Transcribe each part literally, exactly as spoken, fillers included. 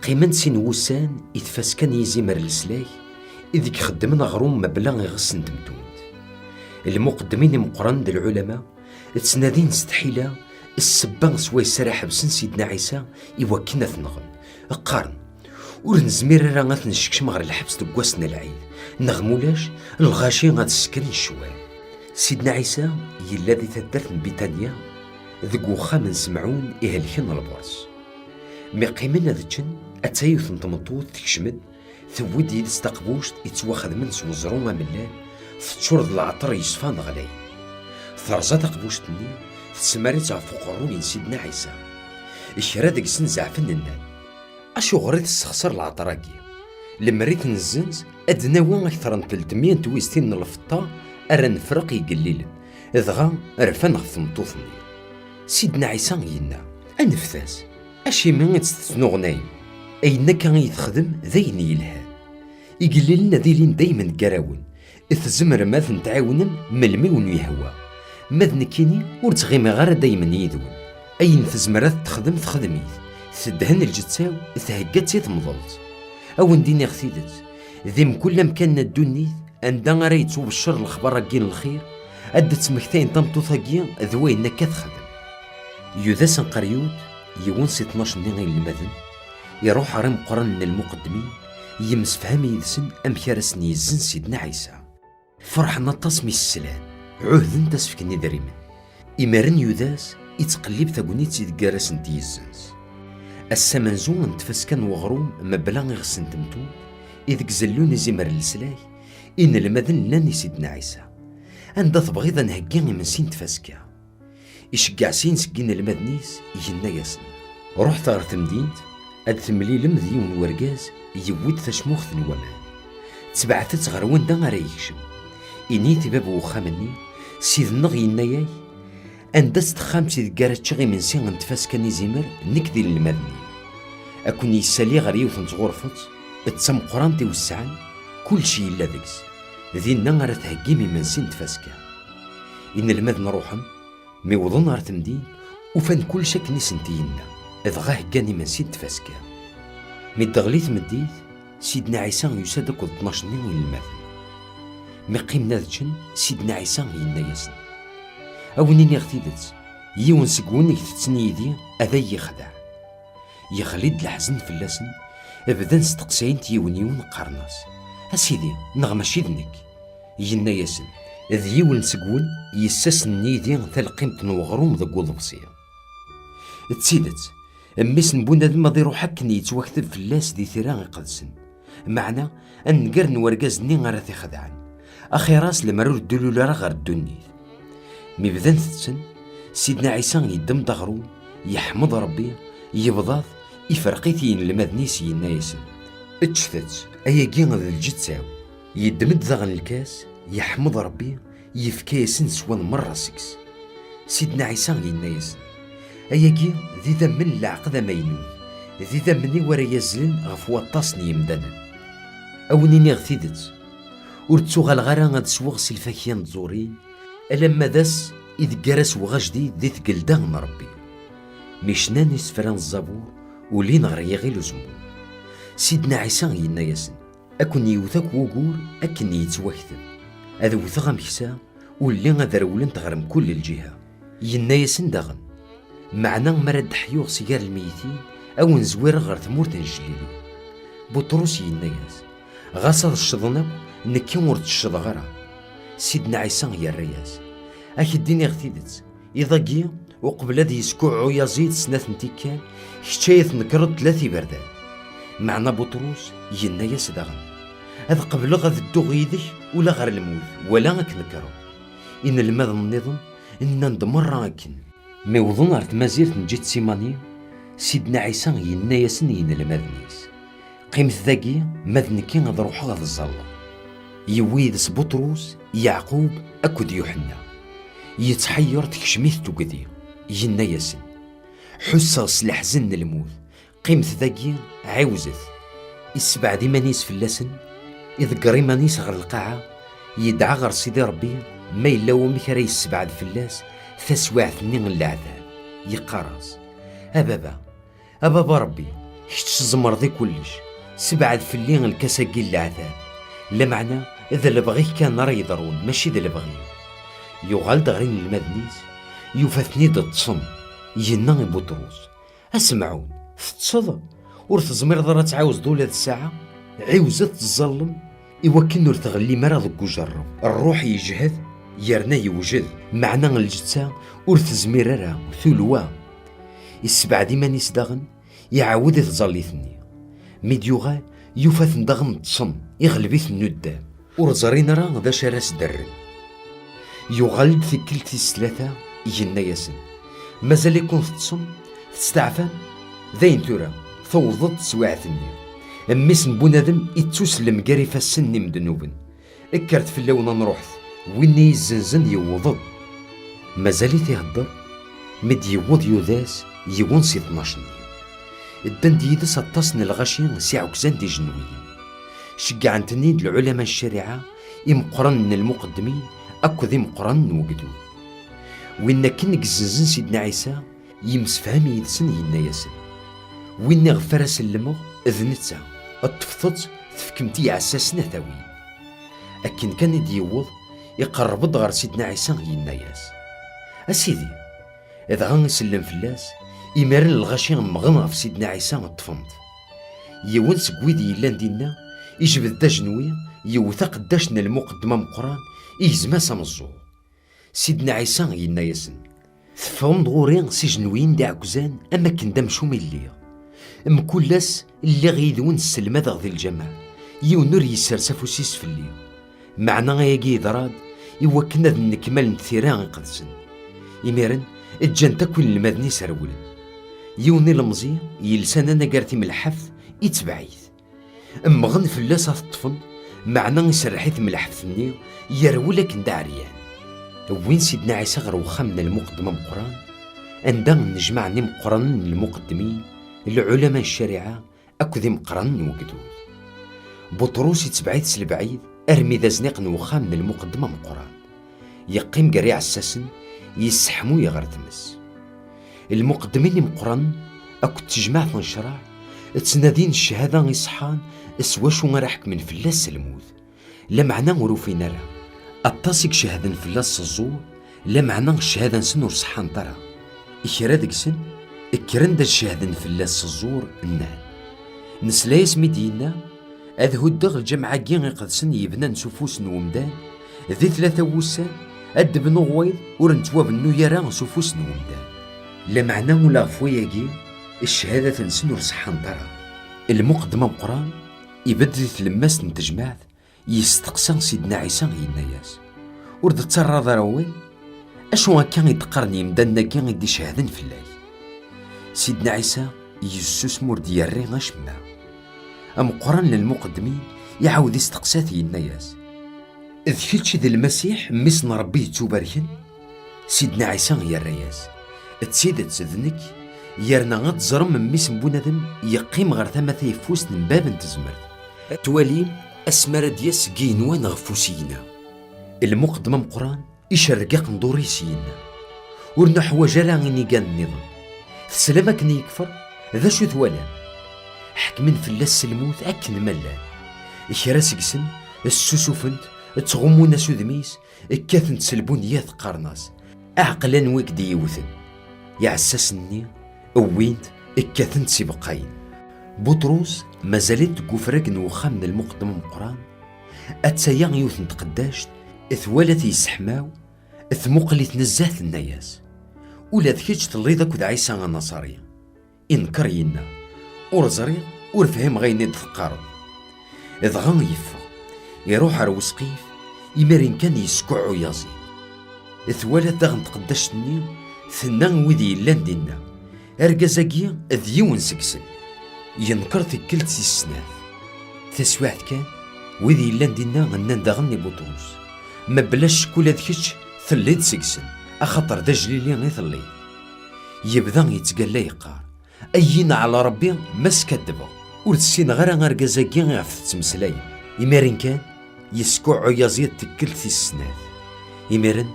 Qqimen-d sin wussan i tfaska n yizimer n leslak ideg xeddmen aɣrum mebla iɣes n temtunt. Lmuqeddmin imeqqranen d lɛulama ttnadin s tḥila ssebba swayes ara ḥebsen Sidna Ɛisa i wakken ad t-nɣen. Qqaren: "Ur nezmir ara ad t-nessekcem ɣer lḥebs deg wass n lɛid, neɣ mulac lɣaci ad ssekren ccwal." Sidna Ɛisa yella di taddart n Bitanya, deg uxxam n Semɛun ihelken lbers. Mi qqimen ad ččen, atta yiwet n tmeṭṭut tekcem-d, tewwi-d yid-s taqbuct ittwaxedmen s weẓru amellal, teččur d leɛṭer yeṣfan ɣlayen. Terẓa taqbuct-nni, tesmar-itt ɣef uqerruy n Sidna Ɛisa. Kra deg-sen zeɛfen, nnan: "Acuɣer i tessexṣer leɛṭer-agi? Lemmer i t-nezzenz, ad d-nawi akter n telt mya n twiztin n lfeṭṭa ara nefreq i igellilen, dɣa rfan ɣef tmeṭṭut-nni." Sidna Ɛisa yenna: "Aneft-as, acimi i tt-tettnuɣnayem? Ayen akka i texdem d ayen yelhan. Igellilen ad ilin daymen gar-awen, tzemrem ad ten-tɛiwnem melmi wen-yehwa. Ma d nekkini, ur ttɣimiɣ ara daymen yid-wen. Ayen tezmer ad t-texdem, texdem-it. Tedhen lǧetta-w, thegga-tt i temḍelt. A wen-d-iniɣ tidet, di mkul amkan n ddunit, anda ara yettwabeccer lexbar-agi n lxir, ad d-ttmektayen tameṭṭut-agi d wayen akka texdem." Yudas Anqaryut, yiwen si tnac-nni inelmaden, iruḥ ɣer imeqqranen n lmuqeddmin, yemsefham yid-sen amek ara sen-yezzenz Sidna Ɛisa. Ferḥen aṭas mi s-slan, ɛuhden-t ad s-fken idrimen. Imaren Yudas ittqellib tagnit ideg ara sent-yezzenz. Ass amenzu n tfaska n weɣrum mebla iɣes n temtunt, ideg zellun izimer n leslak, inelmaden nnan i Sidna Ɛisa: "Anda tebɣiḍ ad nheggi imensi n tfaska?" Iceggeɛ sin seg inelmaden-is, yenna-yasen: "Ruḥet ɣer temdint, ad temlilem d yiwen wergaz yewwi-d tacmuxt n waman. Tebɛet-tt ɣer wanda ara yekcem. Init i bab n wexxam-nni: Ssid-nneɣ yenna-yak, anda-tt texxamt ideg ara ččeɣ imensi n tfaska n izimer, nekk d inelmaden-iw? Ad ken-yessali ɣer yiwet n tɣurfet d tameqqrant iwesɛen, kullec yella deg-s. Dinna ara theggim imensi n tfaska." Inelmaden ruḥen, mi wwḍen ɣer temdint, ufan kullec akken i sent-yenna, dɣa heggan imensi n tfaska. Mi d-teɣli tmeddit, Sidna Ɛisa yusa-d akked tnac-nni inelmaden. Mi qqimen ad ččen, Sidna Ɛisa yenna-yasen: "A wen-iniɣ tidet, yiwen seg-wen i itetten yid-i ad iyi-yexdeɛ." Yeɣli-d leḥzen fell-asen, bdan steqsayen-t yiwen yiwen, qqaren-as: "A Sidi, neɣ mačči d nekk?" Yenna-yasen: "D yiwen seg-wen yessasen yid-i talqimt n weɣrum deg uḍebsi." D tidet, mmi-s n bunadem ad iruḥ akken yettwakteb fell-as di tira iqedsen, meɛna angar n wergaz-nni ara t-ixedɛen, axir-as lemmer ur d-ilul ara ɣer ddunit. Mi bdan tetten, Sidna Ɛisa yeddem-d aɣrum, yeḥmed Ṛebbi, yebḍa-t, iferq-it i yinelmaden-is, yenna-yasen: "Ččet-tt, ayagi d lǧetta-w." Yeddem-d daɣen lkas, yeḥmed Ṛebbi, yefka-yasen swan merra seg-s. Sidna Ɛisa yenna-yasen: "Ayagi d idammen n leɛqed amaynut, d idammen-iw ara yazlen ɣef waṭas n yemdanen. A wen-iniɣ tidet, ur ttuɣaleɣ ara ad sweɣ si lfakya n tẓurin, alamma d ass ideg ara sweɣ ajdid di tgelda n Ṛebbi." Mi cnan isefra n Ẓẓabur, ulin ɣer yiɣil uzemmur. Sidna Ɛisa yenna-yasen: "Ad ken-yewwet akk wugur akken yettwakteb. Ad wteɣ ameksa, ulli ad rewlent ɣer mkul lǧiha." Yenna-yasen daɣen: "Meɛna mi ara d-ḥyuɣ si gar lmeytin, a wen-zwireɣ ɣer tmurt n Jlili." Buṭrus yenna-yas: "Ɣas ad ccḍen akk, nekki ur ttecceḍeɣ ara." Sidna Ɛisa yerra-yas: "Ad k-d-iniɣ tidet, iḍ-agi, uqbel ad yeskuɛɛu uyaziḍ snat n tikkal, kečč ay tnekreḍ tlata iberdan." Meɛna Buṭrus yenna-yas daɣen: "Ad qebleɣ ad dduɣ yid-k ula ɣer lmut, wala ad k-nekreɣ." Inelmaden nniḍen nnan-d merra akken. Mi wwḍen ɣer tmazirt n Ǧitsimani, Sidna Ɛisa yenna-yasen i yinelmaden-is: "Qqimet dagi, ma d nekki ad ruḥeɣ ad ẓẓalleɣ." Yewwi yid-s Buṭrus, Yeɛqub akked Yuḥenna. Yettḥeyyeṛ, tekcem-it tugdi, yenna-yasen: "Ḥusseɣ s leḥzen n lmut, qqimet dagi, ɛiwzet." Issebɛed iman-is fell-asen, iḍegger iman-is ɣer lqaɛa, yedɛa ɣer Sidi Ṛebbi ma yella wamek ara yessebɛed fell-as taswiɛt-nni n leɛtab, yeqqar-as: "A Baba, a Baba Ṛebbi, Kečč tzemreḍ i kullec, sebɛed fell-i lkas-agi n leɛtab, lameɛna d lebɣi-k kan ara yeḍrun, mačči d lebɣi-w. Yuɣal-d ɣer inelmaden-is, yufa-ten-id ṭṭsen, yenna i Buṭrus: "A Semɛun, teṭṭseḍ? Ur tezmireḍ ara ad tɛiwzeḍ ula d ssaɛa? Ɛiwzet tẓallem, iwakken ur tɣellim ara deg ujerreb." Ṛṛuḥ yejhed, yerna yewjed, meɛna lǧetta ur tezmir ara, tulwa. Issebɛed iman-is daɣen, iɛawed i tẓallit-nni. Mi d-yuɣal, yufa-ten daɣen ṭṭsen, iɣleb-iten nuddam. Ur ẓrin ara d acu ara s-d-rren. Yuɣal-d tikkelt tis tlata, yenna-yasen: "Mazal-iken teṭṭsem, testeɛfam? Dayen tura, tewweḍ-d teswiɛt-nni. Mmi-s n bunadem ittusellem gar ifassen n imednuben. Kkret fell-awen ad nruḥet, win i yi-izzenzen yewweḍ-d." Mazal-it ihedder, mi d-yewweḍ Yudas, yiwen si tnac-nni. Ddan-d yid-s aṭas n lɣaci s iɛekkzan d ijenwiyen. Ceggɛen-ten-id lɛulama n ccariɛa, imeqqranen n lmuqeddmin akked imeqqranen n wegdud. Win akken i yezzenzen Sidna Ɛisa, yemsefham yid-sen, yenna-yasen: "Win iɣef ara sellemeɣ d netta, ṭṭfet-t, tefkem-t i yiɛessasen ad t-awin." Akken kan i d-yewweḍ, iqerreb-d ɣer Sidna Ɛisa, yenna-yas: "A Sidi!" Dɣa isellem fell-as, imiren lɣaci mmɣen ɣef Sidna Ɛisa, ṭṭfen-t. Yiwen seg wid yellan dinna, ijbed-d ajenwi, yewwet aqeddac n lmuqeddem ameqqran, igzem-as ameẓẓuɣ. Sidna Ɛisa yenna-yasen: "Teffɣem-d ɣur-i s ijenwiyen d iɛekkzan, am akken d amcum i lliɣ. Mkul ass lliɣ yid-wen sselmadeɣ di lǧameɛ, yiwen ur yessers afus-is fell-i. Meɛna ayagi yeḍra-d i wakken ad nnekmalent tira iqedsen." Imiren, ǧǧan-t akk inelmaden-is rewlen. Yiwen ilemẓi yelsan anagar timelḥaft, itbeɛ-it. Mmɣen fell-as ad t-ṭṭfen, meɛna iserreḥ i tmelḥaft-nni, yerwel akken d aɛeryan. Wwin Sidna Ɛisa ɣer wexxam n lmuqeddem ameqqran, anda nnejmaɛen imeqqranen n lmuqeddmin, lɛulama n ccariɛa akked imeqqranen n wegdud. Buṭrus itbeɛ-it s lebɛid armi d azniq n wexxam n lmuqeddem ameqqran. Yeqqim gar iɛessasen, yesseḥmuy ɣer tmes. Lmuqeddmin imeqqranen akked tejmaɛt n ccreɛ ttnadin cchada iṣeḥḥan s wacu ara ḥekmen fell-as s lmut, lameɛna ur ufin ara. Aṭas i icehden fell-as s ẓẓur, lameɛna cchada-nsen ur ṣeḥḥant ara. Kra deg-sen kkren-d ad cehden fell-as s ẓẓur, nnan: "Nesla-yas mi d-yenna: 'Ad huddeɣ lǧameɛ-agi iqedsen yebnan s ufus n wemdan, di tlata wussan ad d-bnuɣ wayeḍ ur nettwabennu ara s ufus n wemdan.'" Lameɛna ula ɣef wayagi, cchadat-nsen ur ṣeḥḥant ara. Lmuqeddem ameqqran ibedd di tlemmast n tejmaɛt, yesteqsa Sidna Ɛisa, yenna-yas: "Ur d-tettarraḍ ara awal? Acu akka i d-qqaren yemdanen-agi i d-icehden fell-ak?" Sidna Ɛisa yessusem, ur d-yerri acemma. Ameqqran n lmuqeddmin iɛawed isteqsa-t, yenna-yas: "D kečč i d Lmasiḥ, Mmi-s n Ṛebbi yettubarken?" Sidna Ɛisa yerra-yas: "D tidet, d nekk, yerna ad teẓrem Mmi-s n bunadem yeqqim ɣer tama tayeffust n bab n tezmert. Ad twalim asmi ara d-yas seg yigenwan ɣef usigna." Lmuqeddem ameqqran icerreg aqendur-is, yenna: "Ur nuḥwaǧ ara inigan nniḍen. Teslam akken yekfer? D acu twalam? Ḥekmen fell-as s lmut akken ma llan. Kra seg-sen ssusufent, ttɣummun-as udem-is, kkatent s lbunyat, qqaren-as: 'Ɛqel anwa i k-d-yiwten!'" Iɛessasen-nni wwin-t, kkaten-t s ibeqqayen. Buṭrus mazal-it deg ufrag n wexxam n lmuqeddem ameqqran, atta-ya yiwet n tqeddact, twala-t yesseḥmaw, tmuqel-it nezzeh, tenna-yas: "Ula d kečč telliḍ akked Ɛisa Anaṣari." Inker, yenna: "Ur ẓriɣ, ur fhimeɣ ayen i d-teqqareḍ." Dɣa yeffeɣ, iruḥ ɣer wesqif, imiren kan yeskuɛɛu yaẓi. Twala-t daɣen tqeddact-nni, tenna i wid yellan dinna: "Argaz-agi d yiwen seg-sen." Yenker tikkelt tis snat. Taswiɛt kan, wid yellan dinna nnan daɣen i Buṭrus: "Mebla ccek ula d kečč telliḍ seg-sen, axaṭer d ajlili i telliḍ." Yebda yettgalla yeqqar: "Ay ineɛl Ṛebbi ma skaddbeɣ! Ur ssineɣ ara argaz-agi iɣef tettmeslayem." Imiren kan, yeskuɛɛu yaẓi tikkelt tis snat. Imiren,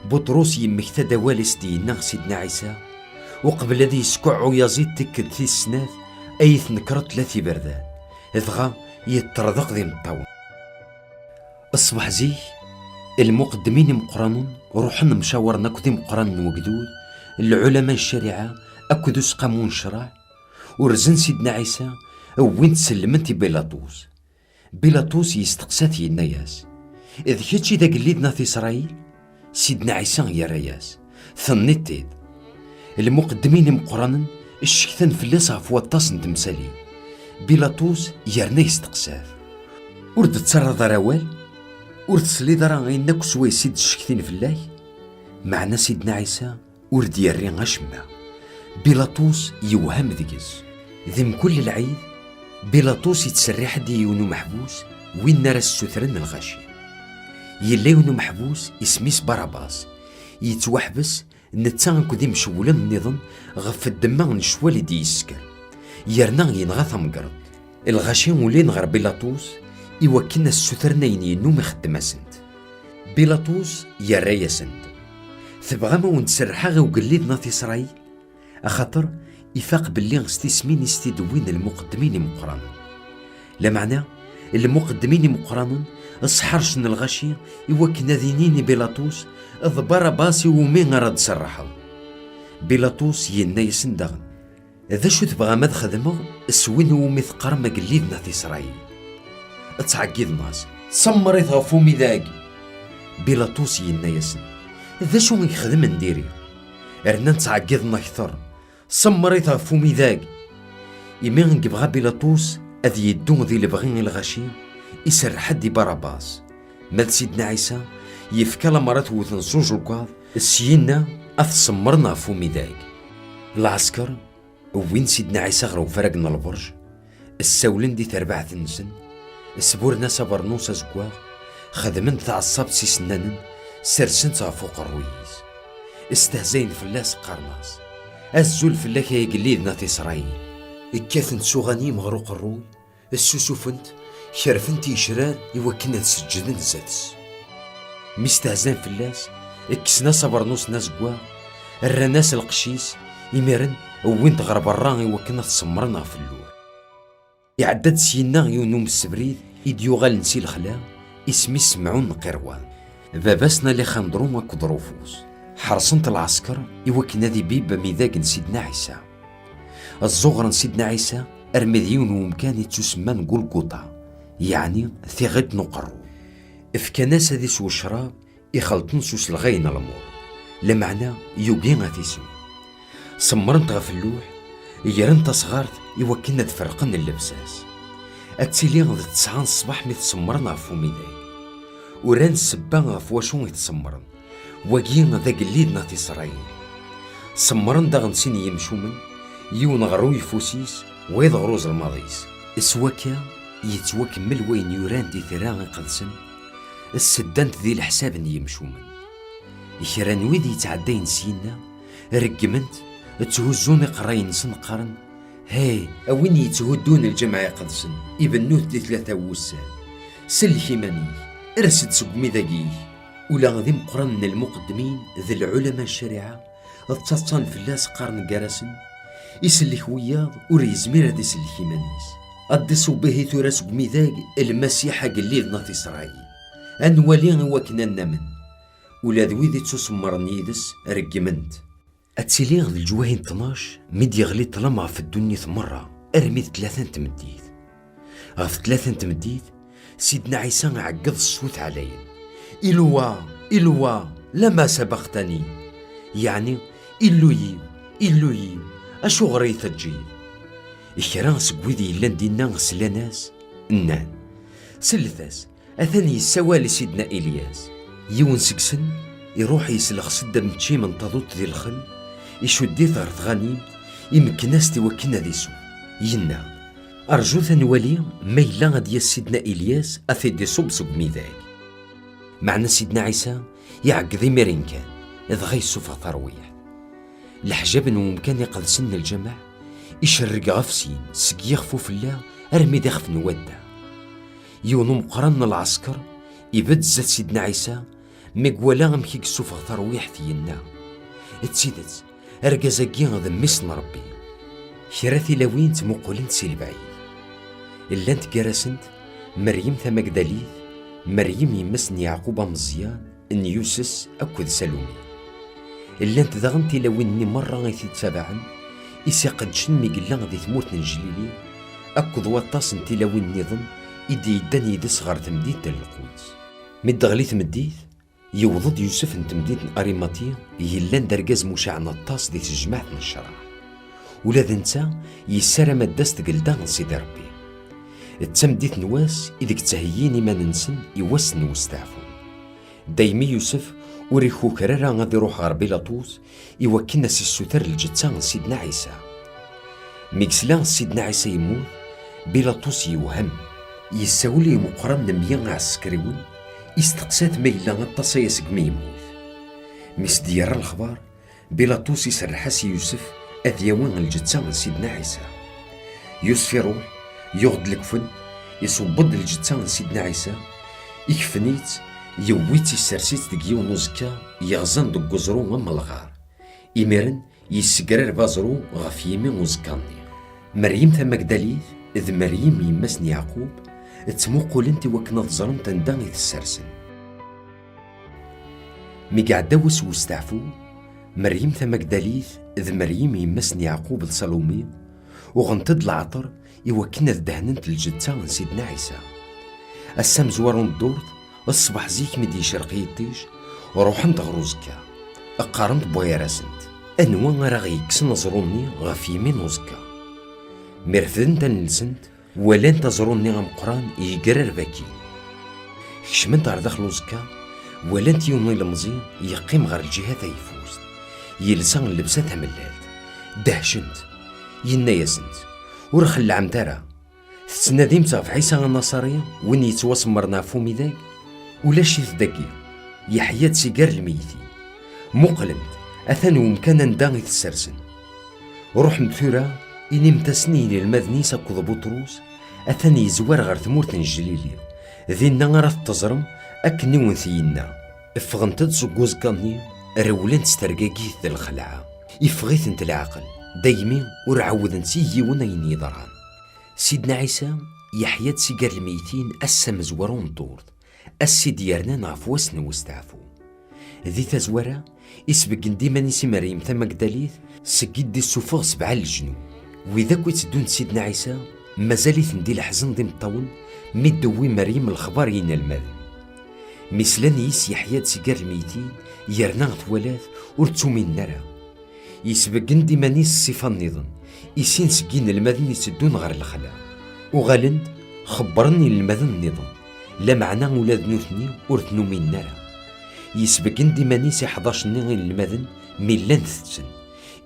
Buṭrus yemmekta-d awal i s-d-yenna Sidna Ɛisa, uqbel ad yeskuɛɛu yaẓi tikkelt tis snat, ay tnekreḍ tlata iberdan, dɣa yeṭṭerḍeq d imeṭṭawen. Ṣṣbeḥ zik, lmuqeddmin imeqqranen ruḥen mcawaren akked imeqqranen n wegdud, lɛulama n ccariɛa akked useqqamu n ccreɛ, urzen Sidna Ɛisa, wwin-t sellmen-t i Bilaṭus. Bilaṭus yesteqsa-t, yenna-yas: "D kečč i d agellid n At Isṛayil?" Sidna Ɛisa yerra-yas: "Tenniḍ-t-id." Lmuqeddmin imeqqranen ccektan fell-as ɣef waṭas n temsalin. Bilaṭus yerna yesteqsa-t: "Ur d-tettarraḍ ara awal? Ur tesliḍ ara ayen akk swayes i d-ccektin fell-ak?" Meɛna Sidna Ɛisa ur d-yerri acemma. Bilaṭus yewhem deg-s. Di mkul lɛid, Bilaṭus yettserriḥ-d i yiwen umeḥbus win ara s-sutren lɣaci. Yella yiwen umeḥbus isem-is Barabas, yettwaḥbes netta akked imcewwlen nniḍen ɣef ddemma n ccwal i d-yesker, yerna yenɣa tamgerḍt. Lɣaci ulin ɣer Bilaṭus iwakken ad s-sutren ayen yennum ixeddem-asent. Bilaṭus yerra-yasen-d: "Tebɣam a wen-d-serrḥeɣ i ugellid n At Isṛayil? Axaṭer ifaq belli s tismin i s-t-id-wwin lmuqeddmin imeqqranen." Lameɛna, lmuqeddmin imeqqranen sḥercen lɣaci iwakken ad inin i Bilaṭus: "D Barabas iwumi ara d-serrḥeḍ." Bilaṭus yenna-yasen daɣen: "D acu tebɣam ad xedmeɣ s win iwumi teqqarem agellid n At Isṛayil?" Ttɛeggiḍen-as: "Semmer-it ɣef umidag!" Bilaṭus yenna-yasen: "D acu i ixedmen diri?" Rnan ttɛeggiḍen akter: "Semmer-it ɣef umidag!" Imi i yebɣa Bilaṭus ad yeddu di lebɣi i lɣaci, iserreḥ-d i Barabas. Ma d Sidna Ɛisa, yefka lamer ad t-wten s ujelkaḍ, syenna ad t-semmren ɣef umidag. Lɛesker wwin Sidna Ɛisa ɣer ufarag n lberǧ, ssawlen di terbaɛt-nsen, sburen-as abernus azeggaɣ, xedmen-d taɛeṣṣabt s isennanen, sersen-tt ɣef uqerruy-is. Stehzayen fell-as, qqaren-as: "Azul fell-ak ay agellid n At Isṛayil!" Kkaten s uɣanim ɣer uqerruy, ssusufen-t, kerfen-t i yecrar iwakken ad seǧǧden zdat-s. Mi stehzan fell-as, kksen-as abernus n azeggaɣ, rran-as lqecc-is, imiren wwin-t ɣer berra iwakken ad t-semmren ɣef lluḥ. Iɛedda-d syenna yiwen umsebrid i d-yuɣalen si lexla, isem-is Semɛun n Qirwan, baba-s n Alexandru akked Rufus. Ḥerṣen-t lɛesker iwakken ad ibib amidag n Sidna Ɛisa. Zzuɣren Sidna Ɛisa armi d yiwen n wemkan ittusemman Gulguṭa, yeɛni tiɣilt n uqerru. Fkan-as ad isew ccrab ixelṭen s uselɣay n lmur, lameɛna yugi ad t-isew. Semmren-t ɣef lluḥ, gren tasɣart iwakken ad ferqen llebsa-s. Ad tili d ttesɛa n ṣṣbeḥ mi t-semmren ɣef umidag. Uran ssebba ɣef wacu i t-semmren. Wagi d agellid n At Isṛayil. Semmren daɣen sin n yimcumen, yiwen ɣer uyeffus-is, wayeḍ ɣer uzelmaḍ-is. S wakka, yettwakemmel wayen yuran di Tira Iqedsen, sseddan-t di leḥsab n yimcumen. Kra n wid yettɛeddayen syenna, reggmen-t, tthuzzun iqerray-nsen, qqaren: "Hey, a win yetthuddun lǧameɛ iqedsen, ibennut di tlata n wussan, sellek iman-ik, ers-d seg umidag-ik!" Ula d imeqqranen n lmuqeddmin d lɛulama n ccariɛa ttaḍsan fell-as, qqaren gar-asen: "Isellek wiyaḍ, ur yezmir ad isellek iman-is. Ad d-iṣubb ihi tura seg umidag Lmasiḥ, agellid n At Isṛayil. Ad nwali iwakken ad namen." Ula d wid ittusemmren yid-s reggmen-t. Ad tili d leǧwahi n tnac mi d-yeɣli ṭṭlam ɣef ddunit merra, armi d tlata n tmeddit. Ɣef tlata n tmeddit, Sidna Ɛisa iɛeggeḍ s ṣṣut ɛlayen: "Ilwa, Ilwa, lama sabaqtani?" Yeɛni: "Illu-yiw, Illu-yiw, acuɣer i yi-teǧǧiḍ?" Kra seg wid yellan dinna slan-as, nnan: "Sellet-as, atan yessawal i Sidna Ilyas." Yiwen seg-sen iruḥ yeslexs-d ameččim n taduṭ di lxel, icudd-it ɣer tɣanimt, imekken-as-t iwakken ad isew. Yenna: "Rjut ad nwali ma yella ad d-yas Sidna Ilyas ad t-id-iṣubb seg umidag." Meɛna Sidna Ɛisa iɛeggeḍ imiren kan, dɣa yessufeɣ tarwiḥt. Leḥjab n wemkan iqedsen n lǧameɛ icerreg ɣef sin, seg yixef ufella armi d ixef n wadda. Yiwen umeqqran n lɛesker ibedd zdat Sidna Ɛisa, mi iwala amek i yessufeɣ tarwiḥt, yenna: "D tidet, argaz-agi d Mmi-s n Ṛebbi." Kra tilawin ttmuqulent si lebɛid. Llant gar-asent Meryem Tamagdalit, Meryem yemma-s n Yeɛqub ameẓyan, n Yuses akked Salumi. Llant daɣen tilawin-nni merra i t-ittabaɛen, i s-iqeddcen mi yella di tmurt n Jlili, akked waṭas n tilawin nniḍen i d-yeddan yid-s ɣer temdint n Lquds. Mi d-teɣli tmeddit, yewweḍ-d Yusef n temdint n Arimati, yellan d argaz mucaɛen aṭas di tejmaɛt n ccreɛ. Ula d netta yessaram ad d-tas tgelda n Sidi Ṛebbi. D tameddit n wass ideg ttheyyin iman-nsen i wass n westeɛfu. Daymi Yusef ur ikuker ara ad iruḥ ɣer Bilaṭus i wakken ad s-issuter lǧetta n Sidna Ɛisa. Mi yesla Sidna Ɛisa yemmut, Bilaṭus yewhem. Yessawel i umeqqran n mya iɛsekriwen, isteqsa-t ma yella aṭas aya segmi yemmut. Mi s-d-yerra lexbar, Bilaṭus iserreḥ-as i Yusef ad yawi lǧetta n Sidna Ɛisa. Yusef iruḥ, yuɣ-d lekfen, iṣewweb-d lǧetta n Sidna Ɛisa, ikfen-itt, yewwi-tt, issers-itt deg yiwen n uẓekka yeɣzan deg weẓru am lɣar. Imiren, yessegrareb aẓru ɣef yimi uẓekka-nni. Meryem Tamagdalit d Meryem yemma-s n Yeɛqub ttmuqulent i wakken ad ẓrent anda i t-ssersen. Mi iɛedda wass n westeɛfu, Meryem Tamagdalit d Meryem yemma-s n Yeɛqub d Salumi uɣent-d leɛṭer i wakken ad dehnent lǧetta n Sidna Ɛisa. Ass amezwaru n ddurt, ṣṣbeḥ zik mi d-yecreq yiṭij, ruḥent ɣer uẓekka, qqarent wway-ar-asent: "Anwa ara ɣ-yekksen aẓru-nni ɣef yimi n uẓekka?" Mi refdent allen-nsent, walant aẓru-nni ameqqran yeggrareb akkin. Kecment ɣer daxel uẓekka, walant yiwen n ilemẓi yeqqim ɣer lǧiha tayeffust, yelsa llebsa tamellalt. Dehcent. Yenna-yasent: "Ur xellɛemt ara. Tettnadimt ɣef Ɛisa Anaṣari, win yettwaṣemmren ɣef umidag? Ulac-it dagi. Yeḥya-d si gar lmeytin. Muqlemt, atan wemkan anda i t-ssersen. Ruḥemt tura, inimt-asen i yinelmaden-is akked Buṭrus, atan yezwar ɣer tmurt n Jlili. Dinna ara t-teẓrem akken i wen-t-yenna." Ffɣent-d seg uẓekka-nni, rewlent s tergagit d lxelɛa. Iffeɣ-itent leɛqel, daymi ur ɛawdent i yiwen ayen yeḍran. Sidna Ɛisa yeḥya-d si gar lmeytin ass amezwaru n ddurt, ass i d-yernan ɣef wass n westeɛfu. Di tazwara, isbeggen-d iman-is i Meryem Tamagdalit seg i d-issufeɣ sebɛa n leǧnun. Wid akk itteddun d Sidna Ɛisa, mazal-iten di leḥzen d imeṭṭawen mi d-tewwi Meryem lexbar i yinelmaden. Mi slan yes yeḥya-d si gar lmeytin, yerna twala-t, ur ttuminen ara. Yesbeggen-d iman-is ṣṣifa nniḍen, i sin seg yinelmaden itteddun ɣer lexla. Uɣalen-d, xebbren inelmaden nniḍen, lameɛna ula d nutni ur ten-uminen ara. Yesbeggen-d iman-is i ḥdac-nni inelmaden mi llan tetten,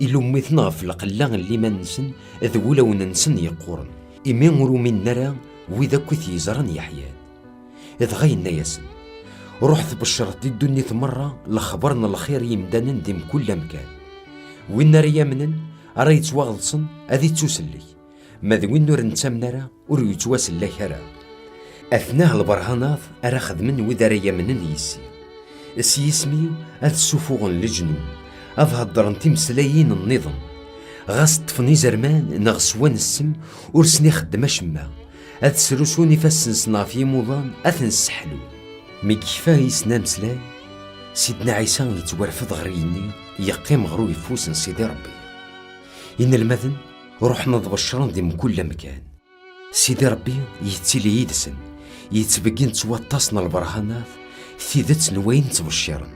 ilummi-ten ɣef lqella n liman-nsen d wulawen-nsen yeqquren, imi ur uminen ara wid akk i t-yeẓran yeḥya-d. Dɣa yenna-yasen: "Ruḥet beccret di ddunit merra lexbar n lxir i yimdanen di mkul amkan. Win ara yamnen, ara yettwaɣeḍsen, ad ittusellek. Ma d win ur nettamen ara, ur yettwasellek ara. Atnah lberhanat ara xedmen wid ara yamnen yis-i. S yisem-iw ad ssufuɣen leǧnun, ad heddren timeslayin nniḍen. Ɣas ṭṭfen izerman neɣ swan ssem, ur sen-ixeddem acemma. Ad srusun ifassen-nsen ɣef yimuḍan, ad ten-sseḥlun." Mi yekfa yes-sen ameslay, Sidna Ɛisa yettwarfed ɣer yigenni, yeqqim ɣer uyeffus n Sidi Ṛebbi. Inelmaden ruḥen ad beccren di mkul amkan. Sidi Ṛebbi yettili yid-sen, yettbeggen-d s waṭas n lberhanat tidet n wayen ttbecciren.